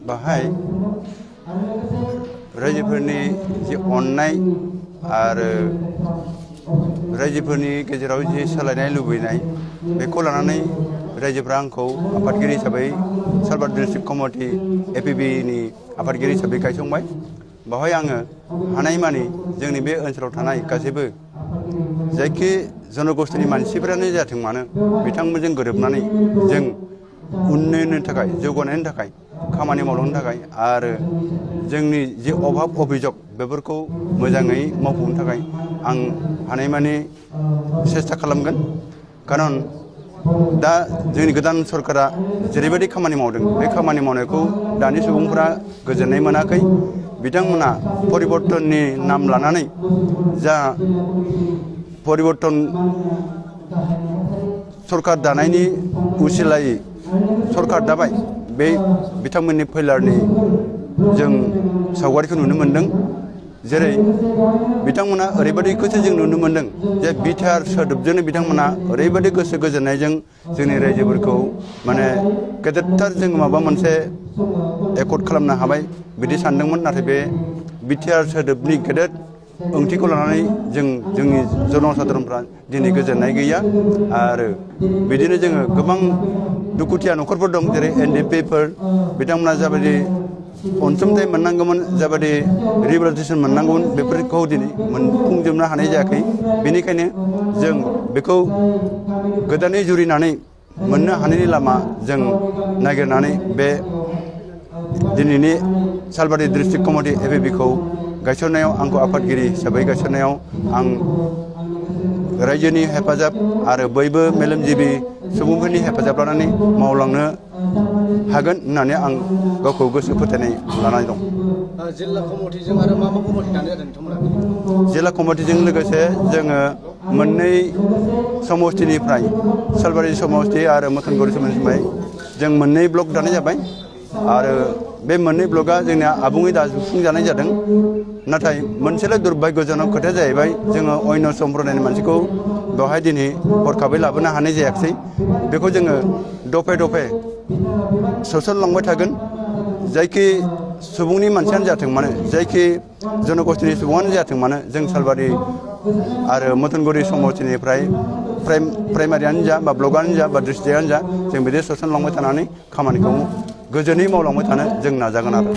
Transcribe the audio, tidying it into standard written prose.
बाहाय रायजोफोरनि जि अननाय आरो रायजोफोरनि गेजेराव जि सोलायनाय लुबैनाय बेखौ लानानै रायजोफ्रा आंखौ आफादगिरि हिसाबै सालबार डिस्ट्रिक्ट कमिटि एपिबि नि आफादगिरि हिसाबै गायसंबाय। बावहाय आङो हानायमानि जोंनि बे ओनसोलाव थानाय गासैबो जायखि जनगोष्ठीनि मानसिफोरानो जाथों मानो बिथांमोनजों गोरोबनानै जों उन्नयननि थाखाय जौगानायनि थाखाय खामानि मावलांनो थाखाय आरो जोंनि जे अभाब अभियोग बेफोरखौ मोजाङै मावफुंनो थाखाय आं हानायमानि सेस्था खालामगोन। खारन दा जोंनि गोदान सरकारा जेरैबायदि खामानि मावदों बे खामानि मावनायखौ दानि सुबुंफोरा गोजोननाय मोनाखै। बिथांमोना परिबर्तननि नाम लानानै जा परिबर्तन सरकार दानायनि उसिलायै सरकार दाबाय बे बिथांमोननि फैलारनि जों सावगारिखौ नुनो मोनदों। जेरै बिथांमोना ओरैबायदिखौसो जों नुनो मोनदों जे बिटिआर सोदोबजोंनो बिथांमोना ओरैबायदि गोसो गोजोननायजों जोंनि रायजोफोरखौ माने गेदेरथार जों माबा मोनसे एकर्ड खालामनो हाबाय बिदि सानदोंमोन। नाथाय बे बिटिआर सोदोबनि गेदेर ओंथिखौ लानानै जोंनि जनसाधारनफ्रा दिनै गोजोननाय गैया। आरो बिदिनो जोङो गोबां दुखुथिया न'खरफोर दं जेरै एनडिपिफोर बिथांमोना जाबायदि अनसुंथाइ मोननांगौमोन जाबायदि रिहेबिलिटेसन मोननांगौमोन बेफोरखौ दिनै मोनफुंजोबनो हानाय जायाखै। बेनिखायनो जों बेखौ गोदानै जुरिनानै मोननो हानायनि लामा जों नागिरनानै बे दिनैनि सालबारि डिस्ट्रिक्ट कमिटि एपिबिखौ गायसननायाव आंखौ आफादगिरि हिसाबै गायसननायाव आं रायजोनि हेफाजाब आरो बयबो मेलेमजिबि सुबुंफोरनि हेफाजाब लानानै मावलांनो हागोन होननानै आं गावखौ गोसो फोथायनाय लानानै दं। जिल्ला कमिटिजों आरो मा कमिटि दानाय जादों नोंथांमोना? जिल्ला कमिटिजों लोगोसे जोङो मोननै समष्टिनिफ्राय सालबारि समष्टि आरो मथनगुरि समष्टिनिफ्राय जों मोननै ब्लक दानाय जाबाय। आरो बे मोननै ब्लकआ जोंना आबुङै दाफुंजानाय जादों। नाथाय मोनसेल' दुर्भाग्यजनक खोथाया जाहैबाय जोङो अन्य सम्प्रदायनि मानसिखौ बेवहाय दिनै हरखाबै लाबोनो हानाय जायाखिसै। बेखौ जोङो दफे दफे सोसनलांबाय थागोन। जायखि सुबुंनि मानसियानो जाथों मानो जायखि जनगोष्ठीनि सुबुङानो जाथों मानो जों सालबारि आरो मथनगुरि समष्टिनिफ्राय प्राइमारियानो जा बा ब्लकआनो जा बा डिस्ट्रिक्टआनो जा जों बिदि सोसनलांबाय थानानै खामानिखौ गोजोनै मावलांबाय थानो जों नाजागोन आरो।